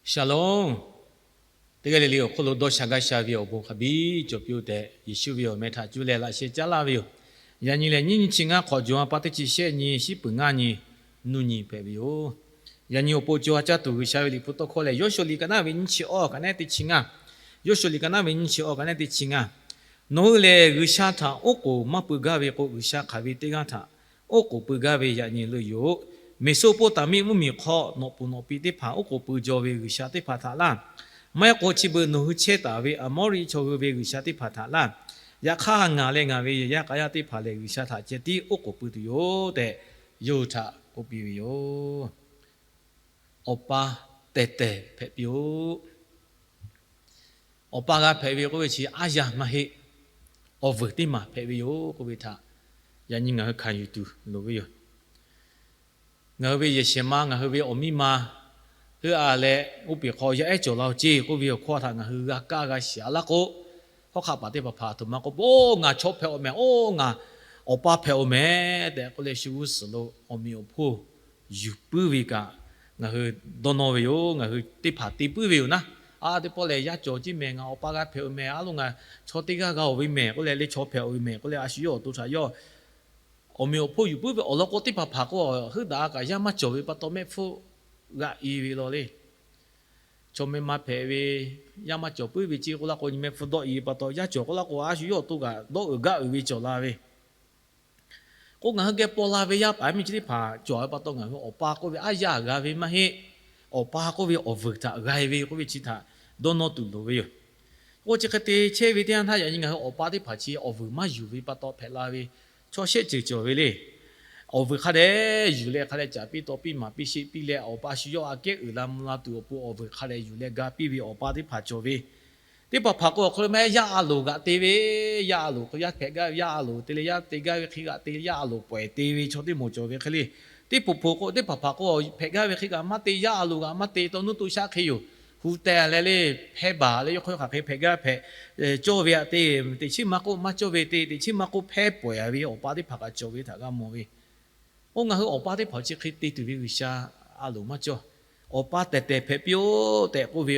Shalom. Teˇ g'aˇ le le awˬ hk'oˆ lo dawˇ sha gaˇ sha ve awˬ bon hk'a biˇ cawˬ piˇ-oˆ tehꞈ, Yeˍsuˆ ve awˬ meh htaꞈ cuˇ leh laꞈ sheh caˉ laˇ ve yoˬ. Yaꞈ nyi lehˬ, nyiˇ nyi chi ngaˇ hk'awꞈ, Jawˬ ha pa teˇ chi shehˆ nyi, shiˉ peuˍ ngaˇ nyi, nuˇ nyi hpehꞈ ve yoˬ. Yaꞈ nyi awˬ pon co ha caˇ tuˬ G'uiˬsha ve liꞈ hpu tawˇ hkawˇ lehˬ, Yawˇshuˆ liꞈ ka naˉ ve nyiˇ chi awˇ ka naˉ teˇ chi ngaˇ, Yawˇshuˆ liꞈ ka naˉ ve nyiˇ chi awˇ ka naˉ teˇ chi ngaˇ. Nawˬ hui lehˬ, G'uiˬsha htaꞈ oˉ k'oˍ maˇ pui gaˇ ve k'o, G'uiˬsha hk'aˬ ve teˇ g'aˇ htaꞈ oˉ k'oˍ pui gaˇ ve yaꞈ nyi leuˆ yoˬ. Meˍsoˇpoˇtaˍmiˆ mvuhˇmiˬ hk'aw nawꞈ puˍ nawꞈ pi teˇ hpaˍ oˉ k'oˍ pui jaw ve g'uiˬsha teˇ hpaˍ htaꞈ laˇ. Maˇ heˆ k'o, chi beuꞈ nawˬ hui chehˇ taˍ ve Aˍmawˇriˆ chaw hui ve g'uiˬsha teˇ hpaˍ htaꞈ laˇ. Yaꞈ hk'aˇ, ngaˬ leh ngaˬ ve yehˬ yaˇ k'a yaˇ teˇ hpaˍ lehˬ, G'uiˬsha htaꞈ ceh tiˉ oˉ k'oˍ pui tuˬ yoˬ tehꞈ, yawˇ hui htaꞈ k'oˆ piˇ ve yoˬ. Awˬ pa tehˬ tehˬ hpehꞈ piˇ-oˆ. Awˬ pa g'a hpehꞈ ve k'oˆ ve chi aˉ yaˇ maˇ heˆ, awˬ vuiˬ teˇ maˬ hpehꞈ ve yoˬ k'oˆ ve htaꞈ yaꞈ nyi ngaˬ hui hkanˍ yuˬ tuˬ loˍ ve yoˬ. Ngaˬ hui ve yehˬ shehˍ ma, ngaˬ hui ve awˬ miˇ ma heuˆ-a leh, oˇ peˬ hk'aw yaˇ ehˉ cawˬ la-o ceˇ k'oˆ ve awˬ hkawˇ htaꞈ ngaˬ hui g'a kaˇ g'a shiˍ-a laˇ k'o, hawˉ hk'aˆ paˍ teˇ hpaˍ hpaˍ a htoꞈ ma k'oˆ, Oˇ, ngaˬ chaw hpehꞈ-aw mehˍ, oˇ, ngaˬ awˬ pa hpehꞈ-aw mehˍ tehꞈ k'oˆ leh, shu g'uˇ suhˍ lo awˬ meꞈ awˬ hponˇ yuˬ puiˉ ve kaꞈ, ngaˬ hui dawˇ nawˇ ve yoˬ. Ngaˬ hui teˇ hpaˍ te puiˉ ve yoˬ naˉ. A, teˇ pawˆ lehˬ yaˇ cawˬ ceˇ mehˍ, ngaˬ awˬ pa g'a hpehꞈ-aw mehˍ, a loˬ ngaˬ chaw teˇ g'aˇ g'a-oˬ ve mehˍ k'oˆ leh, leh chaw hpehꞈ-aw ve mehˍ k'oˆ leh, a shu yawˇ awˬ to htaꞈ yawˇ awˬ meꞈ awˬ hponˇ yuˬ puiˉ ve awˬ lawn k'o, teˇ hpaˍ hpaˍ k'o, heuˆ daꞈ kaꞈ yaˇ maˇ cawˬ ve pa taw mehˆ hpfuhˇ g'aꞈ e ve law le. Chaw meh ma hpehꞈ ve, yaˇ maˇ cawˬ puiˉ ve ceˇ k'oˆ laˇ k'o, nyi mehˆ hpfuhˇ dawˆ e ve pa taw yaˇ cawˬ k'oˆ laˇ k'o, a shu yawˇ awˬ to kaꞈ dawˇ uiˍ gaˇ uiˍ ve cawˬ la ve k'o, ngaˬ hui geh paw la ve yaˇ paˍ miˇ chi teˇ hpaˍ cawˬ ve pa taw, ngaˬ hui awˬ pa k'oˆ ve aˉ yaˇ g'a ve maˇ heˆ. Awˬ pa k'oˆ ve awˬ vuiˬ htaꞈ g'a ve k'oˆ ve chi htaꞈ dawˇ nawˇ tuˬ loˍ ve yoˬ. K'o, chi hk'e te chehˇ ve teˇ yanˇ htaˇ, yaꞈ nyi ngaˬ hui awˬ pa teˇ hpaˍ chi awˬ vuiˬ maˇ yuˬ ve pa taw hpehꞈ la ve chaw shehˆ ceuˬ cawˬ ve le. Awˬ vuiˬ hk'a dehꞈ yuˬ leh hk'a dehꞈ caˍ piˇ taw piˇ maˍ piˇ sheˆ piˇ leh, awˬ pa shu yawˇ aꞈ kehˉ uiˍ la mvuh la tuˬ awˬ pon awˬ vuiˬ hk'a dehꞈ yuˬ leh ga piˇ ve awˬ pa teˇ hpaˍ cawˬ ve. Teˇ hpaˍ hpaˍ k'o, awˬ hk'aw lo meh yaˇ a loˍ g'aꞈ te ve, yaˇ a loˍ k'o yaˇ hpehꞈ gaˇ ve, yaˇ a loˍ te leh yaˇ te gaˇ ve hk'e g'aꞈ te, yaˇ a loˍ pawehˬ te ve chaw teˇ moˍ cawˬ ve hk'e le. Teˇ poˬ poˬ k'o, teˇ hpaˍ hpaˍ k'o hpehꞈ gaˇ ve hk'e g'aꞈ maˇ te, yaˇ a loˍ g'aꞈ maˇ te, taw nuˇ to shaˆ hk'e yoˬ. Hu teh leh le, hpehˇ baˬ leh yawˇ hk'aw hk'aˬ hk'e hpehꞈ gaˇ hpehꞈ cawˇ ve aꞈ te, teꞈ chiˉ ma k'oˆ maˇ cawˇ ve te, teꞈ chiˉ ma k'oˆ hpehˇ pawehˬ a ve awˬ pa teˇ hpaˍ kaꞈ cawˬ ve htaꞈ g'a mawˬ ve. Oˇ, ngaˬ hui awˬ pa teˇ hpaˍ chi hk'e te tuˬ ve G'uiˬsha a loˍ maˇ cawˇ. Awˬ pa tehˬ tehˬ hpehꞈ piˇ-oˆ tehꞈ k'oˆ ve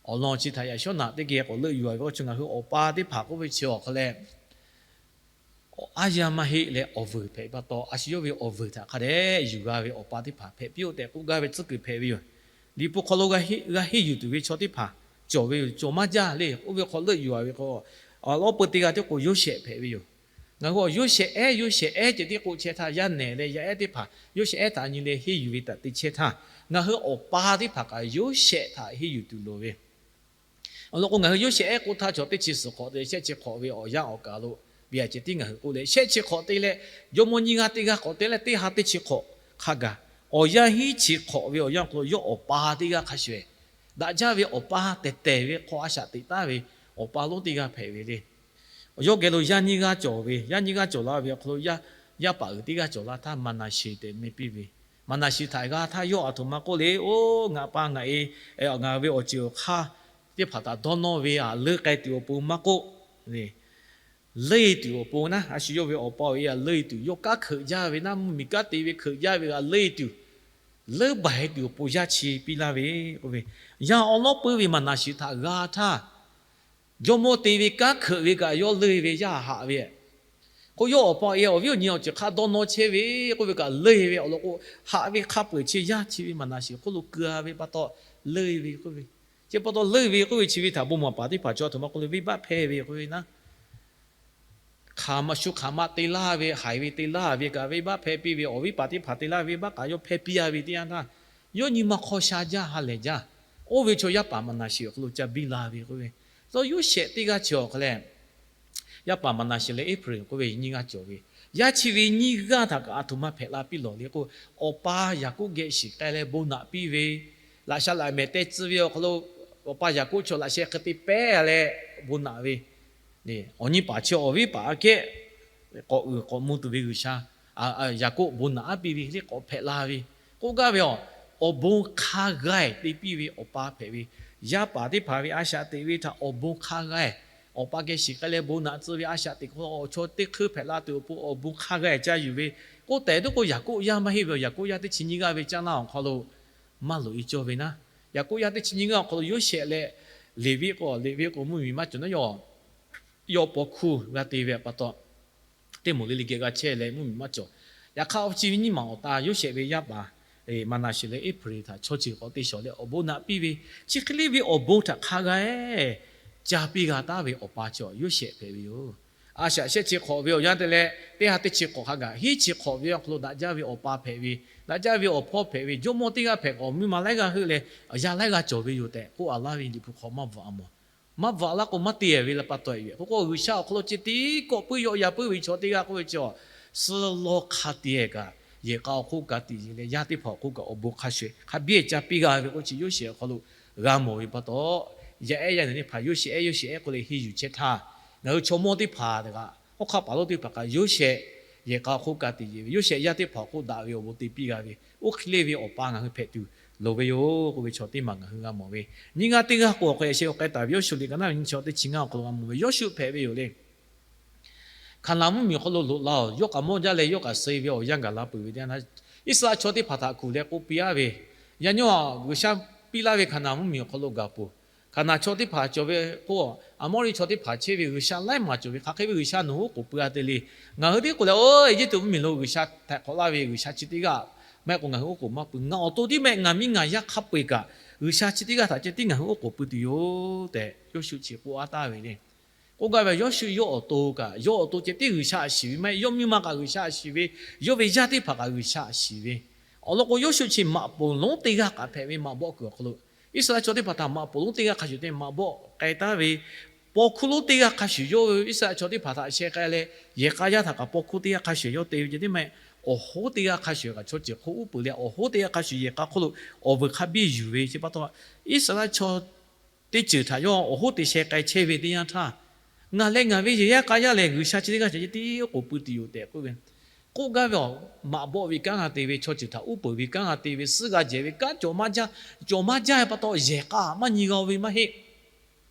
awˬ lawn chi htaꞈ yaꞈ shawˉ naꞈ teˇ geh k'awꞈ leuˆ yuˬ-a ve k'o, ngaˬ hui awˬ pa teˇ hpaˍ k'oˆ ve chi awˬ hk'aw leh, aˉ yaˇ maˇ heˆ leh awˬ vuiˬ hpehꞈ pa taw, a shu yawˇ ve awˬ vuiˬ htaꞈ hk'a dehꞈ yuˬ g'a ve awˬ pa teˇ hpaˍ hpehꞈ piˇ-oˆ tehꞈ k'oˆ gaˇ ve tcuhˉ kuiˬ hpehꞈ ve yoˬ. Liꞈ hpu hk'aw lo g'a henˇ yuˬ tuˬ ve chaw teˇ hpaˍ cawˬ ve yoˬ. Cawˬ maˇ jaˇ le. Oˇ ve hk'aw leuˆ yuˬ-a ve k'o, awˬ lawˉ peu teˇ g'aˇ tiˉ k'o Yoˇsehꞈ hpehꞈ ve yoˬ. Ngaˬ hui awˬ Yoˇsehꞈ ehˉ, Yoˇsehꞈ ehˉ ceh tiˉ k'oˆ chehˇ htaˇ, yaˇ nehˬ leh yaˇ ehˉ teˇ hpaˍ Yoˇsehꞈ ehˉ htaꞈ nyi leh henˇ yuˬ ve taꞈ te chehˇ htaˇ, ngaˬ hui awˬ pa teˇ hpaˍ kaꞈ Yoˇsehꞈ htaꞈ henˇ yuˬ tuˬ loˍ ve. Awˬ lawn k'o, ngaˬ hui Yoˇsehꞈ ehˉ k'oˆ htaˇ, chaw teˇ chi suhˍ hk'awꞈ te shehˆ chi hk'awꞈ ve awˬ yanˇ awˬ kaˍ lo ve aꞈ ceh tiˉ ngaˬ hui k'oˆ leh, shehˆ chi hk'awꞈ te leh jawˇmawˇ nyiˇ g'aˇ teˇ g'aˇ k'awꞈ te leh teˇ ha teˇ chi hk'awꞈ hk'a gaˬ, awˬ yanˇ hiˉ chi hk'awꞈ ve awˬ yanˇ awˬ hk'aw lo yawˇ awˬ pa teˇ g'aˇ hk'a shuˍ ehˍ, daꞈ jaˇ ve awˬ pa tehˬ tehˬ ve hk'aw a shaꞈ teꞈ taˉ ve awˬ pa lonˉ teˇ g'aˇ hpehꞈ ve le. Yawˇ geh lo yaˇ nyiˇ g'aˇ cawˬ ve, yaˇ nyiˇ g'aˇ cawˬ la ve awˬ hk'aw lo yaˇ, yaˇ paˍ uiˍ teˇ g'aˇ cawˬ la htaˇ Maˍnaˍsheˍ tehꞈ meh piˇ ve. Maˍnaˍsheˍ htaꞈ g'a htaˇ yawˇ aˬ htoꞈ ma k'oˆ le, Oˇ, ngaˬ pa ngaˬ e, ngaˬ ve awˬ ceuˬ awˬ hk'aˇ teˇ hpaˍ htaꞈ dawˇ nawˇ ve aꞈ leuˆ k'ai tuˬ awˬ pon maˇ k'oˆ, leuˆ e tuˬ awˬ pon naˉ, a shu yawˇ ve awˬ pa awˬ e aꞈ leuˆ e tuˬ, yawˇ kanˉ hkeuꞈ jaˇ ve naˉ, mvuhˇmiˬ kanˉ te ve hkeuꞈ jaˇ ve g'a leuˆ e tuˬ, leuˉ baˬ e tuˬ awˬ pon yaˇ chi piˇ laˇ ve k'oˆ ve. Yaˇ awˬ lawˉ puiˉ ve Maˍnaˍsheˍ htaꞈ g'a htaˇ, jawˇmawˇ te ve kanˉ hkeuꞈ ve kaꞈ yawˇ leuˆ e ve yaˇ haꞈ ve. K'o, yawˇ awˬ pa awˬ e awˬ viˉ awˬ nyi awˬ ceuˬ hk'a dawˇ nawˇ chehˇ ve k'oˆ ve kaꞈ leuˆ e ve awˬ lawn k'o, haꞈ ve hk'a peu-eˬ chi yaˇ chi ve Maˍnaˍsheˍ hk'oˆ lo keu-a ve pa taw leuˆ e ve k'oˆ ve. Chi pa taw leuˆ e ve k'oˆ ve chi ve htaꞈ bon maˍ paˍ teˇ hpaˍ chaw aˬ htoꞈ ma k'oˆ le, venˇbaˆ hpehˇ ve k'oˆ ve naˉ. Hk'aˬ ma shu hk'aˬ ma te laˇ ve, haiˬ ve te laˇ ve kaꞈ venˇbaˆ hpehˇ piˇ ve, awˬ viˉ paˍ teˇ hpaˍ te laˇ ve venˇbaˆ kaꞈ yawˇ hpehˇ piˇ-a ve teˇ yanˇ htaˇ, yawˇ nyi ma hk'aw sha jaˇ ha lehˬ jaˇ. Oˇ ve chaw yaˇ paˍ Maˍnaˍsheˍ awˬ hk'aw lo ca biˇ la ve k'oˆ ve. Tawˇ Yoˇsehꞈ teˇ g'aˇ chi awˬ hk'aw leh, yaˇ paˍ Maˍnaˍsheˍ leh Eˇhpriˍriˍ k'oˆ ve nyiˇ g'aˇ cawˬ ve. Yaˇ chi ve nyiˇ g'aˇ htaꞈ kaꞈ aˬ htoꞈ ma hpehꞈ la piˇ lawˬ le k'o, awˬ pa Yaˍkoˆ geh shiˍ k'ai leh bon naꞈ piˇ ve, laꞈ sha laꞈ mehˍ te tcuh ve awˬ hk'aw lo, awˬ pa Yaˍkoˆ chaw laꞈ sheh hk'e te pehˉ leh bon naꞈ ve, awˬ nyi paˍ chi awˬ viˉ paˍ aꞈ kehˉ k'awꞈ uiˍ k'awꞈ mvuh tuˬ ve G'uiˬsha, Yaˍkoˆ bon naꞈ aˉ piˇ ve hk'e le k'awꞈ hpehꞈ la ve. K'oˆ gaˇ ve, awˬ bon hk'a g'a-e te piˇ ve awˬ pa hpehꞈ ve, yaˇ paˍ teˇ hpaˍ ve a shaꞈ teꞈ ve htaꞈ awˬ bon hk'a g'a-e, awˬ pa geh shiˍ k'ai leh bon naꞈ tcuh ve a shaꞈ teꞈ hk'aw awˬ chaw teˇ hkui hpehꞈ la tuˬ awˬ pon awˬ bon hk'a g'a-e ca yuˬ ve. K'oˆ tehꞈ tuˬ k'o, Yaˍkoˆ yaˇ maˇ heˆ ve, Yaˍkoˆ yaˇ teˇ chi nyiˇ g'aˇ ve caˇ laˇ awˬ hk'aw lo maˇ loꞈ-e cawˇ ve naˉ. Yaˍkoˆ yaˇ teˇ chi nyiˇ ngaˇ awˬ hk'aw lo Yoˇsehꞈ leh Leˍviˆ k'o, Leˍviˆ k'o mvuhˇmiˬ maˇ cawˬ naˉ, yawˇ yawˇ paw hkuˇ g'a te ve pa taw, teˇ moˍ le le geh g'a chehˇ leh mvuhˇmiˬ maˇ cawˬ. Yaꞈ hk'aˇ, chi ve nyiˇ maˬ awˬ ta Yoˇsehꞈ ve yaˇ paˍ Maˍnaˍsheˍ leh Eˇphreˍriˍ htaꞈ chaw ceuˬ k'awꞈ te shawˍ leh awˬ bon naꞈ piˇ ve, chi hk'e le ve awˬ bon htaꞈ hk'a g'a ca piˇ g'a taˉ ve awˬ pa chi Yoˇsehꞈ hpehꞈ ve yoˬ. A shaꞈ shehˆ chi hk'awꞈ ve awˬ yanˇ te leh teˇ ha teˇ chi hk'awꞈ hk'a gaˬ, hiˉ chi hk'awꞈ ve awˬ hk'aw lo daꞈ jaˇ ve awˬ pa hpehꞈ ve, daꞈ jaˇ ve awˬ hpawˇ hpehꞈ ve, jawˇmawˇ teˇ g'aˇ hpehꞈ k'awꞈ mvuhˇmiˬ ma laiˉ g'aˇ heuˆ leh yaˇ laiˉ g'aˇ cawˬ ve yoˬ tehꞈ k'oˆ a laˇ ve Liꞈ hpu hk'aw maˇ bvuhꞈ a mawˬ. Maˇ bvuhꞈ a laˇ k'o maˇ te ve la pa taw e ve k'o k'o, G'uiˬsha awˬ hk'aw lo ceh tiˉ kawˆ puiˉ yawˆ yan puiˉ ve chaw teˇ g'aˇ k'oˆ ve chi, suh lawˇ hk'a te kaꞈ, yehˬ k'a awˬ hk'oˆ ka tiꞈ yeˬ leh yaˇ teˇ hpaˍ awˬ hk'oˆ kaꞈ awˬ bon hk'a shuˍ hk'a biˇ ca piˇ g'a ve k'o chi Yoˇsehꞈ awˬ hk'aw lo g'a mawˬ ve pa taw, yaˇ ehˉ yaˇ nehˬ teˇ hpaˍ Yoˇsehꞈ ehˉ Yoˇsehꞈ ehˉ k'oˆ leh henˇ yuˬ chehˇ htaˇ, ngaˬ hui chaw mawˇ teˇ hpaˍ kaꞈ, hawˉ hk'aˆ paˍ lonˉ teˇ hpaˍ kaꞈ Yoˇsehꞈ yehˬ k'a awˬ hk'oˆ ka tiꞈ yeˬ ve, Yoˇsehꞈ yaˇ teˇ hpaˍ awˬ hk'oˆ daꞈ ve awˬ bon te piˇ g'a ve, oˇ hk'e le ve awˬ pa ngaˬ hui hpehꞈ tuˬ loˍ ve yoˬ k'oˆ ve chaw teˇ maˬ ngaˬ hui g'a mawˬ ve. Nyiˇ g'aˇ teˇ g'aˇ k'o awˬ hk'e sheh awˬ k'ai taˍ ve Yoˇshuˆ liꞈ ka naˉ ve nyi chi teˇ chi ngaˇ awˬ hk'aw lo g'a mawˬ ve, Yoˇshuˆ hpehꞈ ve yoˬ le. Hkaˍnanˍ mvuhˇmiˬ awˬ hk'aw lo loꞈ la oˬ, yawˇ kaꞈ mawˇ jaˇ leh yawˇ kaꞈ suh e ve awˬ yanˇ gaˬ la peuˬ ve teˇ yanˇ, Iˉsaˍreˍlaˆ chaw teˇ hpaˍ htaꞈ kuˬ leh k'oˆ piˇ aˉ ve, Yaꞈ nyi G'uiˬsha piˇ laˇ ve Hkaˍnanˍ mvuhˇmiˬ awˬ hk'aw lo gaˬ peuˬ. Hkaˍnanˍ chaw teˇ hpaˍ cawˬ ve k'o, Aˍmawˇriˆ chaw teˇ hpaˍ chehˇ ve G'uiˬsha laiˉ maˬ cawˬ ve hk'aˬ hk'e ve G'uiˬsha nawˬ hui oˉ k'oˍ pui a te le. Ngaˬ hui teˇ k'oˍ lehˬ, oˇ Eˇjiˇtuꞈ mvuhˇmiˬ lo G'uiˬsha htaiˍ hk'awꞈ laˇ ve G'uiˬsha chi teˇ g'aˇ maˇ heˆ k'o ngaˬ hui oˉ k'oˍ maˇ pui. Ngaˬ awˬ to tiˉ mehˆ ngaˬ miˇ ngaˬ yaˇ hk'a peu-eˬ kaꞈ G'uiˬsha chi teˇ g'aˇ htaꞈ ceh tiˉ ngaˬ hui oˉ k'oˍ pui tuˬ yoˬ tehꞈ Yoˇshuˆ chi k'oˆ a taˍ ve le. K'oˆ gaˇ ve Yoˇshuˆ yawˇ awˬ to kaꞈ, yawˇ awˬ to ceh tiˉ G'uiˬsha a shiˍ ve maˇ heˆ, yawˇ miˇ ma kaꞈ G'uiˬsha a shiˍ ve, yawˇ ve yaˇ teˇ hpaˍ kaꞈ G'uiˬsha a shiˍ ve. Awˬ lawn k'o Yoˇshuˆ chi maꞈ poˍ lonˉ teˇ g'aˇ k'aꞈ hpehꞈ ve maꞈ bawˆ kuiˬ awˬ hk'aw lo, Iˉsaˍreˍlaˆ chaw teˇ hpaˍ htaꞈ maꞈ poˍ lonˉ teˇ g'aˇ hk'a shuˍ te maꞈ bawˆ k'ai taˍ ve, paw hkuˇ lonˉ teˇ g'aˇ hk'a shuˍ yawˇ ve Iˉsaˍreˍlaˆ chaw teˇ hpaˍ htaꞈ sheh k'ai leh, yehˬ k'a yaˇ htaꞈ kaꞈ paw hkuˇ teˇ g'aˇ hk'a shuˍ yawˇ te ve ceh tiˉ mehˆ, awˬ hoˉ teˇ g'aˇ hk'a shuˍ kaꞈ chaw ceuˬ hk'oˆ uˉ peunˍ leh awˬ hoˉ teˇ g'aˇ hk'a shuˍ yehˬ k'a hk'oˆ lo awˬ vuiˬ hk'a biˇ yuˬ ve chi pa taw, Iˉsaˍreˍlaˆ chaw teˇ ceuˬ htaꞈ yawˇ awˬ hoˉ te sheh k'ai chehˇ ve teˇ yanˇ htaˇ, ngaˬ leh ngaˬ ve yehˬ yaˇ k'a yaˇ lehˬ G'uiˬsha chi teˇ g'aˇ ceh tiˉ oˉ k'oˍ pui tuˬ yoˬ tehꞈ k'oˆ ve. K'oˆ gaˇ ve awˬ maꞈ bawˆ ve kanˉ g'a te ve, chaw ceuˬ htaꞈ uˉ peunˍ ve kanˉ g'a te ve, suhˉ g'a jehˬ ve kanˉ cawˬ maˇ jaˇ, cawˬ maˇ jaˇ ve pa taw yehˬ k'a maˇ nyi g'a ve maˇ heˆ.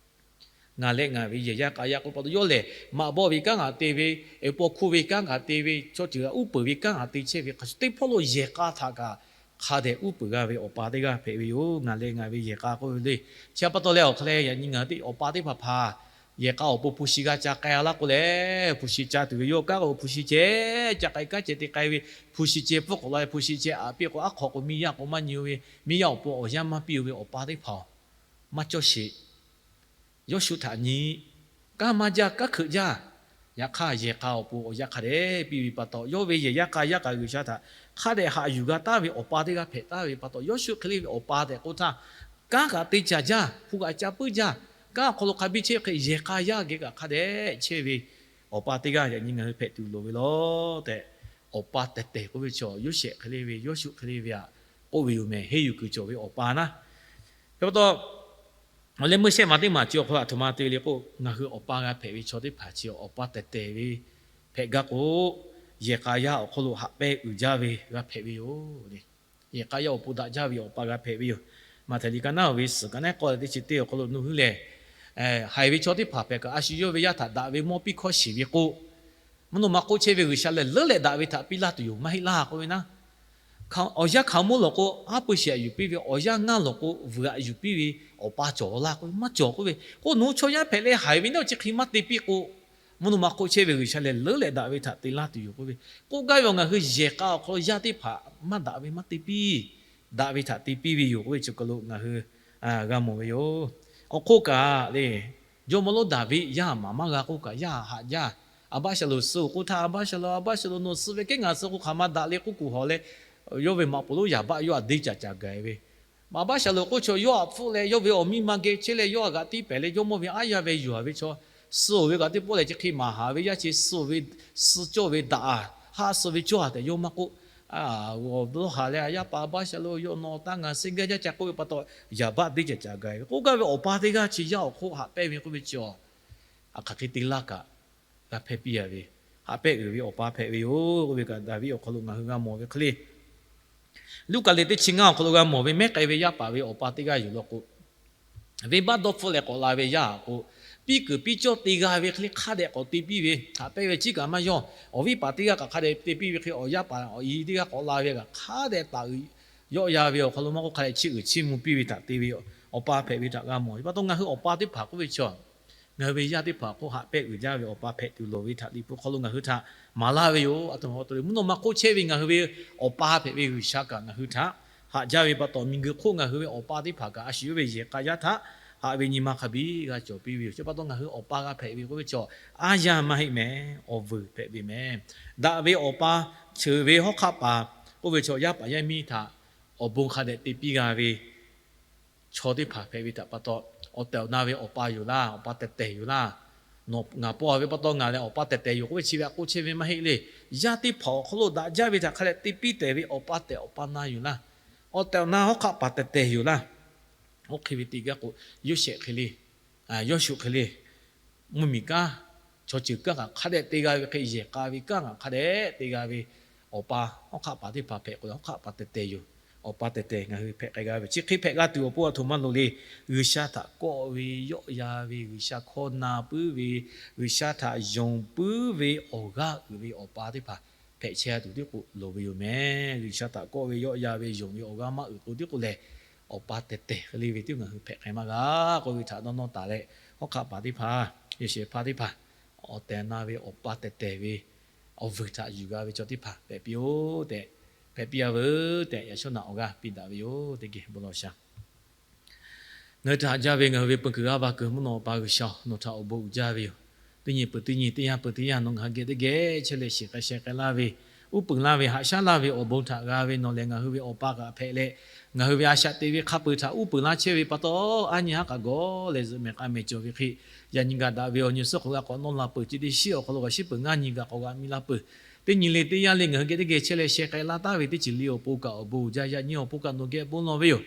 Ngaˬ leh ngaˬ ve yehˬ yaˇ k'a yaˇ k'oˆ pa taw yawˇ lehˬ maꞈ bawˆ ve kanˉ g'a te ve, paw hkuˇ ve kanˉ g'a te ve, chaw ceuˬ g'a uˉ peunˍ ve kanˉ g'a te chehˇ ve hk'a shuˍ teˇ hpawˇ lo yehˬ k'a htaꞈ kaꞈ hk'a dehꞈ uˉ peunˍ g'a ve awˬ pa teˇ g'aˇ hpehꞈ ve yoˬ. Ngaˬ leh ngaˬ ve yehˬ k'a k'oˆ ve le. Chi pa taw leh awˬ hk'aw leh yaꞈ nyi ngaˬ hui teˇ awˬ pa teˇ hpaˍ hpaˍ yehˬ k'a awˬ pon hpu shi g'a ca k'ai a laˇ k'o lehˬ, hpu shi ca tuˬ ve yoˬ. Kanˉ k'o hpu shi ceh ca k'ai, kanˉ ceh te k'ai ve, hpu shi ceh pfuhˇ k'awꞈ la ve, hpu shi ceh aꞈ piˇ k'o aˉ hk'aw k'o miˇ yaˇ k'o maˇ nyi-o ve, miˇ yaˇ awˬ pon awˬ yanˇ maˇ piˇ-o ve awˬ pa teˇ hpaˍ maˇ cawˇ sheˍ. Yawˇshuˆ htaꞈ nyi, kanˉ maˇ jaˇ, kanˉ hkeuꞈ jaˇ. Yaꞈ hk'aˇ yehˬ k'a awˬ pon awˬ yanˇ hk'a dehꞈ piˇ ve pa taw, yawˇ ve yehˬ yaˇ k'a yaˇ kaꞈ G'uiˬsha htaꞈ hk'a dehꞈ haꞈ yuˬ g'a taˍ ve awˬ pa teˇ g'aˇ hpehꞈ taˍ ve pa taw, Yawˇshuˆ hk'e le ve awˬ pa tehꞈ k'oˆ htaˇ, kanˉ kaꞈ te caˍ jaˇ, hpu kaꞈ ca puiˉ jaˇ, kanˉ awˬ hk'aw lo hk'a biˇ chehˇ ve hk'e yehˬ k'a yaˇ geh kaꞈ hk'a dehꞈ chehˇ ve awˬ pa teˇ g'aˇ yaꞈ nyi ngaˬ hui hpehꞈ tuˬ loˍ ve law tehꞈ, awˬ pa tehˬ tehˬ k'oˆ ve chaw Yoˇsehꞈ hk'e le ve, Yawˇshuˆ hk'e le ve htaꞈ k'oˆ ve yoˬ mehˍ. Henˇ yuˬ kuiˬ cawˬ ve awˬ pa naˉ. Hk'e pa taw, awˬ leh meuˇ shehˆ maˬ teˇ maˬ chi awˬ hk'aw lo aˬ htoꞈ ma te le k'o, ngaˬ hui awˬ pa g'a hpehꞈ ve chaw teˇ hpaˍ chi awˬ pa tehˬ tehˬ ve hpehꞈ gaˇ k'o, yehˬ k'a yaˇ awˬ hk'aw lo haꞈ pehnˇ uiˍ jaˇ ve g'a hpehꞈ ve yoˬ. Yehˬ k'a yaˇ awˬ pon daꞈ jaˇ ve awˬ pa g'a hpehꞈ ve yoˬ. Maꞈhtehˍ liꞈ ka naˉ ve suhˍ ka naˉ k'awˇ teˇ chi teˇ awˬ hk'aw lo nawˬ hui lehˬ, haiˬ ve chaw teˇ hpaˍ hpehꞈ kaꞈ a shu yawˇ ve yaˇ htaꞈ daꞈ ve mawˇ piˇ hkawˇ shiˍ ve k'o, mvuhˇ naw ma hk'oˆ chehˇ ve G'uiˬsha lehˬ leuˉ leh daꞈ ve htaꞈ piˇ laˇ tuˬ yoˬ maˇ heˆ laˇ k'oˆ ve naˉ. Awˬ yanˇ hkaoˍmonˇ lawˬ k'o, aˉ pui shiˍ aꞈ yuˬ piˇ ve, awˬ yanˇ ngaˇ lawˬ k'o, vuiˬ aꞈ yuˬ piˇ ve awˬ pa cawˬ laˇ k'oˆ ve, maˇ cawˬ k'oˆ ve. K'o nawˬ hui chaw yaˇ hpehꞈ leh haiˬ ve naˉ chi hk'e maˇ te piˇ k'o, mvuhˇ naw ma hk'oˆ chehˇ ve G'uiˬsha lehˬ leuˉ leh daꞈ ve htaꞈ te laˇ tuˬ yoˬ k'oˆ ve. K'oˆ gaˇ ve awˬ ngaˬ hui yehˬ k'a awˬ hk'aw lo yaˇ teˇ hpaˍ maˇ daꞈ ve maˇ te piˇ, daꞈ ve htaꞈ te piˇ ve yoˬ k'oˆ ve chi kaˬ lo ngaˬ hui g'a mawˬ ve yoˬ. Awˬ hk'oˆ kaꞈ le, jawˇmawˇ lonˉ Daˍviˆ yaˇ maˍ maˇ g'a k'oˆ kaꞈ yaˇ haꞈ jaˇ. Aˍbaˆsaˍlonˍ suh-oˬ k'oˆ htaˇ, Aˍbaˆsaˍlonˍ, Aˍbaˆsaˍlonˍ, nawˬ suh ve kehˉ ngaˬ suh k'o hk'aˬ ma daꞈ le k'oˆ kuˬ hawˬ leh, yawˇ ve maꞈ poˍ lonˉ Yaˍbaˆ yawˇ htaꞈ deˇ caˍ caˍ gaˬ ve. Aˍbaˆsaˍlonˍ k'oˆ chaw yawˇ htaꞈ hpfuhˆ leh yawˇ ve awˬ miˇ ma geh chehˇ leh yawˇ htaꞈ g'aꞈ tiˉ pehˍ leh jawˇmawˇ ve aˉ yaˇ ve yuˬ-a ve chaw, suh-oˬ ve kaꞈ teˇ pawˆ lehˬ chi hk'e maˍ haˍ ve yaˇ chi suh-oˬ ve, suh cawˇ ve daꞈ-a, haˆ suh ve cawˇ-a tehꞈ yawˇ maˇ k'oˆ. Awˬ dawˇ haˍ leh, Yaˇ paˍ Aˍbaˆsaˍlonˍ, yawˇ nawˬ taˇ ngaˬ seˇ gaˇ jaˇ ca k'oˆ ve pa taw, Yaˍbaˆ deˇ caˍ caˍ gaˬ ve. K'oˆ gaˇ ve awˬ pa teˇ g'aˇ chi yaˇ awˬ hk'oˆ haꞈ pehnˇ ve k'oˆ ve chi, a hk'aˬ hk'e te laˇ kaꞈ g'a hpehˇ piˇ-a ve, haꞈ pehnˇ uiˍ ve awˬ pa hpehꞈ ve yoˬ k'oˆ ve kaꞈ Daˍviˆ awˬ hk'aw lo ngaˬ hui g'a mawˬ ve hk'e le. Luˉkaꞈ liꞈ teˇ chi ngaˇ awˬ hk'aw lo g'a mawˬ ve mehˉ k'ai ve yaˇ paˍ ve awˬ pa teˇ g'aˇ yoˬ law k'o, venˇbaˆ dawˇ hpfuhˆ leh k'awꞈ la ve yaˇ k'o, piˇ kuiˬ piˇ cawˇ te g'a ve hk'e le hk'a dehꞈ k'awꞈ te piˇ ve, haꞈ pehnˇ ve chi kaꞈ maˇ yawˇ. Awˬ viˉ paˍ teˇ g'aˇ kaꞈ hk'a dehꞈ te piˇ ve hk'e, awˬ yaˇ paˍ awˬ e teˇ g'aˇ k'awꞈ la ve kaꞈ hk'a dehꞈ taˍ uiˍ Yawˆ yan ve awˬ hk'aw lo maˇ k'oˆ hk'a leh chiˇ uiˍ chiˇ mvuh piˇ ve htaꞈ te ve awˬ pa hpehꞈ ve htaꞈ g'a mawˬ. Chi pa taw ngaˬ hui awˬ pa teˇ hpaˍ k'oˆ ve chaw, ngaˬ hui ve yaˇ teˇ hpaˍ hk'oˆ haꞈ pehnˇ uiˍ jaˇ ve awˬ pa hpehꞈ tuˬ loˍ ve htaꞈ Liꞈ hpu hk'aw lo ngaˬ hui htaꞈ maˍ laˇ ve yoˬ. Aˬ htoꞈ ma pa taw le, mvuhˇ naw ma hk'oˆ chehˇ ve ngaˬ hui ve awˬ pa hpehꞈ ve G'uiˬsha kaꞈ ngaˬ hui htaꞈ haꞈ jaˇ ve pa taw, miˬguiˬ hk'oˆ ngaˬ hui ve awˬ pa teˇ hpaˍ kaꞈ a shu yawˇ ve yehˬ k'a yaˇ htaꞈ haꞈ ve nyi ma hk'a biˇ g'a cawˬ piˇ ve yoˬ. Chi pa taw ngaˬ hui awˬ pa g'a hpehꞈ ve k'oˆ ve chaw, aˉ yanˇ maˇ heˆ mehˍ, awˬ vuiˬ hpehꞈ ve mehˍ. Daꞈ ve awˬ pa, cheuˬ ve hawˉ hk'aˆ paˍ k'oˆ ve chaw, yaˇ paˍ yaˇ miˇ htaꞈ awˬ bon hk'a dehꞈ te piˇ g'a ve chaw teˇ hpaˍ hpehꞈ ve htaꞈ pa taw, awˬ tehˬ awˬ na ve awˬ pa yoˬ laˇ, awˬ pa tehˬ tehˬ yoˬ laˇ. Nawˬ ngaˬ paw ve pa taw ngaˬ lehˬ awˬ pa tehˬ tehˬ yoˬ k'oˆ ve chi ve aꞈ k'oˆ chehˇ ve maˇ heˆ le. Yaˇ teˇ hpaˍ awˬ hk'aw lo daꞈ jaˇ ve htaꞈ hk'a dehꞈ te piˇ tehˬ ve awˬ pa tehˬ awˬ pa na yoˬ laˇ. Awˬ tehˬ awˬ na hawˉ hk'aˆ paˍ tehˬ tehˬ yoˬ laˇ. Oˇ hk'e ve teˇ g'aˇ k'o, Yoˇsehꞈ hk'e le, Yawˇshuꞈ hk'e le, mvuhˇmiˬ kanˉ, chaw ceuˬ kanˉ kaꞈ hk'a dehꞈ te g'a ve hk'e, yehˬ k'a ve kanˉ kaꞈ hk'a dehꞈ te g'a ve awˬ pa, hawˉ hk'aˆ paˍ teˇ hpaˍ hpehꞈ k'o, hawˉ hk'aˆ paˍ tehˬ tehˬ yoˬ. Awˬ pa tehˬ tehˬ ngaˬ hui hpehꞈ k'ai g'a ve, chi hk'e hpehꞈ g'a tuˬ awˬ pon aˬ htoꞈ ma loˍ le. G'uiˬsha htaꞈ kawˆ ve, yawˆ yan ve, G'uiˬsha hkawˇ na puiˉ ve, G'uiˬsha htaꞈ yonˍ puiˉ ve awˬ g'aˇ uiˍ ve awˬ pa teˇ hpaˍ hpehꞈ chehˇ tuˬ tiˉ k'o loˍ ve yoˬ mehˍ. G'uiˬsha htaꞈ kawˆ ve, yawˆ yan ve, yonˍ ve awˬ g'aˇ maˇ uiˍ k'o tiˉ k'o lehˬ, awˬ pa tehˬ tehˬ hk'e le ve tiˉ ngaˬ hui hpehꞈ k'ai maˇ g'a k'oˆ ve htaꞈ dawˇ nawˇ taˍ leh, hawˉ hk'aˆ paˍ teˇ hpaˍ, yehˬ shehˍ hpaˇ teˇ hpaˍ, awˬ tehˬ awˬ na ve awˬ pa tehˬ tehˬ ve awˬ vuiˬ htaꞈ yuˬ g'a ve chaw teˇ hpaˍ hpehꞈ piˇ-oˆ tehꞈ, hpehꞈ piˇ-a veuˬ tehꞈ, yaꞈ shawˉ naꞈ awˬ g'aˇ piˇ daꞈ ve yoˬ. Teˇ geh bon lawˬ sha. Ngaˬ hui htaꞈ haꞈ jaˇ ve ngaˬ hui ve peu kuiˬ g'aˇ va kuiˬ mvuhˇ naw awˬ pa G'uiˬsha-oˬ, nawˬ htaꞈ awˬ bon uiˍ jaˇ ve yoˬ. Teˇ nyi peuˬ teˇ nyi, teˇ yanˇ peuˬ teˇ yanˇ nawˬ ngaˬ hui geh teˇ geh chehˇ leh shiˍ k'ai sheh k'ai laˇ ve, uˉ peunˍ laˇ ve, haꞈ shaˉ laˇ ve awˬ bon htaꞈ g'a ve nawˬ lehˬ ngaˬ hui ve awˬ pa kaꞈ hpehꞈ leh, ngaˬ hui ve a shaꞈ teꞈ ve hk'a peu-eˬ htaꞈ uˉ peunˍ laˇ chehˇ ve pa taw, aˉ nyi haˉ k'aꞈ gawˬ leh zuhꞈ mehˍ k'a mehˍ cawˬ ve hk'e, yaꞈ nyi gaꞈ daꞈ ve awˬ nyi suhˉ k'awꞈ g'a k'awꞈ nawˇ la peuˬ. Chi teˇ shiˉ awˬ hk'aw lo kaꞈ shiˉ peuˬ ngaˇ nyi gaꞈ k'awꞈ g'a miˇ laˇ peuˬ. Teˇ nyi le teˇ yanˇ le ngaˬ hui geh teˇ geh chehˇ leh sheh k'ai laˇ taˍ ve teˇ ceuˬ le awˬ pon kaꞈ awˬ bon uiˍ jaˇ. Yaꞈ nyi awˬ pon kaꞈ nawˬ geh bon lawˬ ve yoˬ.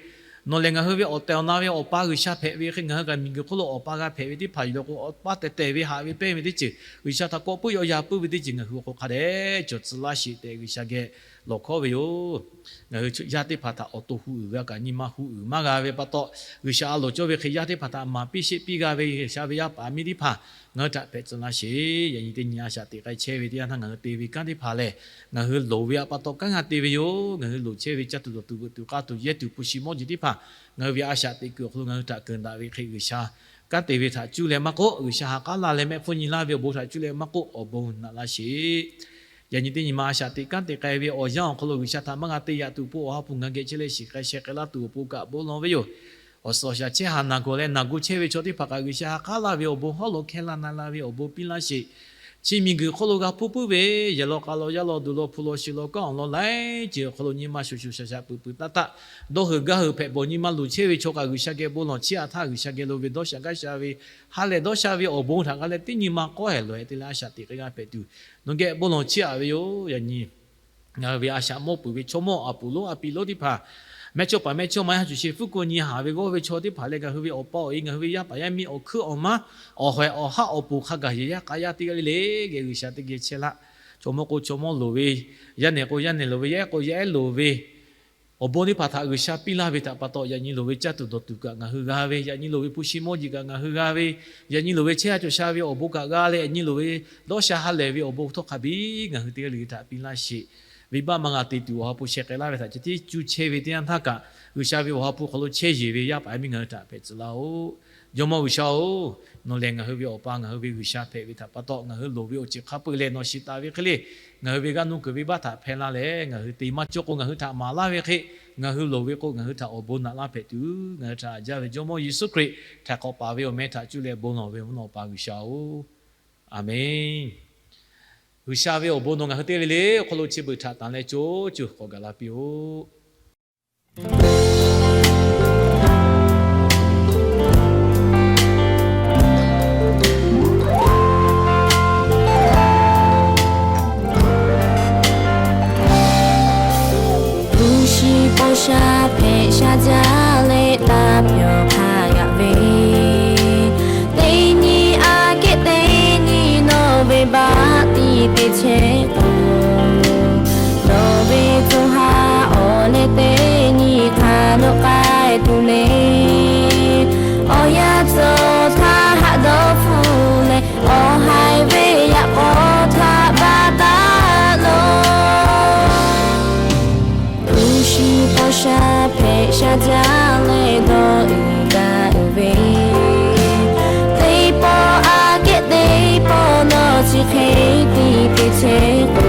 Nawˬ lehˬ ngaˬ hui ve awˬ tehˬ awˬ na ve awˬ pa G'uiˬsha hpehꞈ ve hk'e, ngaˬ hui kaꞈ miˬguiˬ hk'oˆ lo awˬ pa g'a hpehꞈ ve teˇ hpaˍ yuˬ leh k'o, awˬ pa tehˬ tehˬ ve haꞈ ve pehnˇ ve teˇ ceuˬ, G'uiˬsha htaꞈ kawˆ puiˉ yawˆ yan puiˉ ve teˇ ceuˬ ngaˬ hui awˬ hk'aw hk'a dehꞈ cawˬ tcuh laˇ sheˍ tehꞈ G'uiˬsha geh lawˬ hkawˉ ve yoˬ. Ngaˬ hui yaˇ teˇ hpaˍ htaꞈ awˬ to hu uiˍ g'a kaꞈ nyi ma hu uiˍ maˇ g'a ve pa taw, G'uiˬsha a loˍ cawˇ ve hk'e yaˇ teˇ hpaˍ htaꞈ maˍ piˇ sheˆ piˇ g'a ve G'uiˬsha ve yaˇ paˍ miˇ teˇ hpaˍ ngaˬ hui htaꞈ hpehꞈ tcuh laˇ sheˍ. Yaꞈ nyi teˇ nyi a shaꞈ teꞈ k'ai chehˇ ve teˇ yanˇ htaˇ ngaˬ hui te ve kanˉ teˇ hpaˍ lehˬ, ngaˬ hui loˍ ve pa taw kanˉ g'a te ve yoˬ. Ngaˬ hui loˍ chehˇ ve caˇ tuˬ dawˬ tuˬ veuꞈ tuˬ k'a tuˬ yehˇ tuˬ hpu shi mawˇ jeˬ teˇ hpaˍ ngaˬ hui ve a shaꞈ teꞈ kuiˬ awˬ hk'aw lo ngaˬ hui htaꞈ keunˍ daꞈ ve hk'e, G'uiˬsha kanˉ te ve htaꞈ cuˇ leh maˇ k'oˆ, G'uiˬsha ha k'aˉ laˇ leh mehˆ hpfuhˇ nyi laˇ ve awˬ bon htaꞈ cuˇ leh maˇ k'oˆ, awˬ bon naꞈ laˇ sheˍ. Yaꞈ nyi teˇ nyi ma a shaꞈ teꞈ kanˉ te k'ai ve awˬ yanˇ awˬ hk'aw lo G'uiˬsha htaꞈ maˇ g'a te yaꞈ tuˬ awˬ pon awˬ ha hpu ngaˬ hui geh chehˇ leh shiˍ k'ai sheh k'ai laˇ tuˬ awˬ pon kaꞈ bon lawˬ ve yoˬ. Awˬ suhˍ awˬ shaˍ chehˇ haˍ naˬ gawˬ leh naˬ gu chehˇ ve chaw teˇ hpaˍ kaꞈ G'uiˬsha ha k'aˉ laˇ ve awˬ bon, hawˉ lo hkehˇ laˇ na la ve awˬ bon piˇ laˇ sheˍ. Chi miˬguiˬ hk'oˆ lo g'a hpuˇ puiˉ ve yehˬ law k'a law yaˇ law duˬ law hpu law shi law kanˉ awˬ lawn laiˉ ceuˬ awˬ hk'aw lo nyi ma shuˍ shuˍ shaˍ shaˍ peuˬ peuˬ taˆ taˆ, dawˇ heuˬ gaˇ heuˬ hpehꞈ bawˬ nyi ma luˬ chehˇ ve chaw kaꞈ G'uiˬsha geh bon lawˬ chiˇ aꞈ htaˇ, G'uiˬsha geh lo ve dawˇ sha gaˇ sha ve, ha lehˬ dawˇ sha ve awˬ bon htaꞈ g'a leh teˇ nyi ma k'awˇ hehˍ lawˬ hehˍ te leh a shaꞈ teꞈ k'ai g'a hpehꞈ tuˬ, nawˬ geh bon lawˬ chiˇ aꞈ ve yoˬ. Yaꞈ nyi ngaˬ hui ve a shaꞈ mawˇ peuˬ ve chaw mawˇ a puˍ lonˉ a piˍ lonˉ teˇ hpaˍ, mehˇchawˇpaˍ mehˇchawˇma yaˇ shuˍ sheˍ hpfuhˇ ko nyi haˍ ve g'awˇ ve chaw teˇ hpaˍ leh ngaˬ hui ve awˬ pa awˬ e, ngaˬ hui ve yaˇ paˍ yaˇ miˇ awˬ hkuiˉ awˬ maˉ, awˬ hawehˬ awˬ haˉ awˬ poˬ hk'a gaˬ yehˬ yaˇ k'a yaˇ teˇ g'aˇ le le geh G'uiˬsha teˇ geh chehˇ laˇ. Chaw mawˇ k'o chaw mawˇ loˍ ve, yaˇ nehˬ k'o yaˇ nehˬ loˍ ve, yaˇ ehˉ k'o yaˇ ehˉ loˍ ve, awˬ bon teˇ hpaˍ htaꞈ G'uiˬsha piˇ laˇ ve htaꞈ pa taw, yaꞈ nyi loˍ ve caˇ tuˬ dawˬ tuˬ kaꞈ ngaˬ hui g'a ve, yaꞈ nyi loˍ ve hpu shi mawˇ jeˬ kaꞈ ngaˬ hui g'a ve, yaꞈ nyi loˍ ve chehˇ sha cawˬ sha ve awˬ bon kaꞈ g'a leh, yaꞈ nyi loˍ ve dawˇ sha ha lehˬ ve awˬ bon htawˇ hk'a biˇ ngaˬ hui teˇ g'aˇ le le htaꞈ piˇ laˇ sheˍ. Venˇbaˆ maˇ g'a te tuˬ awˬ ha hpu sheh k'ai laˇ ve htaꞈ chi tiˉ cuˇ chehˇ ve teˇ yanˇ htaˇ kaꞈ, G'uiˬsha ve awˬ ha hpu hk'aw lo chehˇ yeˬ ve yaˇ paˍ yaˇ miˇ ngaˬ hui htaꞈ hpehꞈ tcuh laˇ-oˆ. Jawˇmawˇ G'uiˬsha-oˬ, nawˬ lehˬ ngaˬ hui ve awˬ pa, ngaˬ hui ve G'uiˬsha hpehꞈ ve htaꞈ pa taw, ngaˬ hui loˍ ve awˬ ceuˬ hk'a peu-eˬ lehˬ nawˬ shiˍ taˍ ve hk'e le, ngaˬ hui ve g'aˇ nuˇ kuiˬ venˇbaˆ htaꞈ hpehˇ laˇ leh, ngaˬ hui te maˇ cawˇ k'o ngaˬ hui htaꞈ maˍ laˇ ve hk'e, ngaˬ hui loˍ ve k'o ngaˬ hui htaꞈ awˬ bon naꞈ laˇ hpehꞈ tuˬ, ngaˬ hui htaꞈ haꞈ jaˇ ve Jawˇmawˇ Yeˍsuˆ Hkriꞈ htaꞈ k'awꞈ paˍ ve awˬ meh htaꞈ cuˇ leh bon lawˬ ve mvuhˇ naw awˬ pa G'uiˬsha-oˬ, Aˍmenˍ. G'uiˬsha ve awˬ bon nawˬ ngaˬ hui teˇ g'aˇ le le awˬ hk'aw lo chi beuꞈ htaꞈ tanˬ leh co co k'awꞈ gaˬ la piˇ-oˆ. Hpu shi paw sha hpehꞈ sha jaˇ leh taˇ pyawˬ hk'a g'aꞈ ve, teˇ nyi aꞈ kehˉ teˇ nyi nawˬ ve baˆ tiꞈ te chehˇ k'o, nawˬ ve co ha awˬ leh teˇ nyi hk'a nawꞈ k'ai tuˬ le. Awˬ yanˇ cawˬ htaˇ haꞈ dawˇ hpfuhˇ leh, awˬ haiˬ ve yaꞈ k'aw htaꞈ baˬ taˍ lo. Hpu shi paw sha hpehꞈ sha jaˇ leh dawˇ uiˍ daꞈ ve, teˇ pawˆ aꞈ kehˉ teˇ pawˆ nawˬ chi hk'e tiˇ te chehˇ k'o,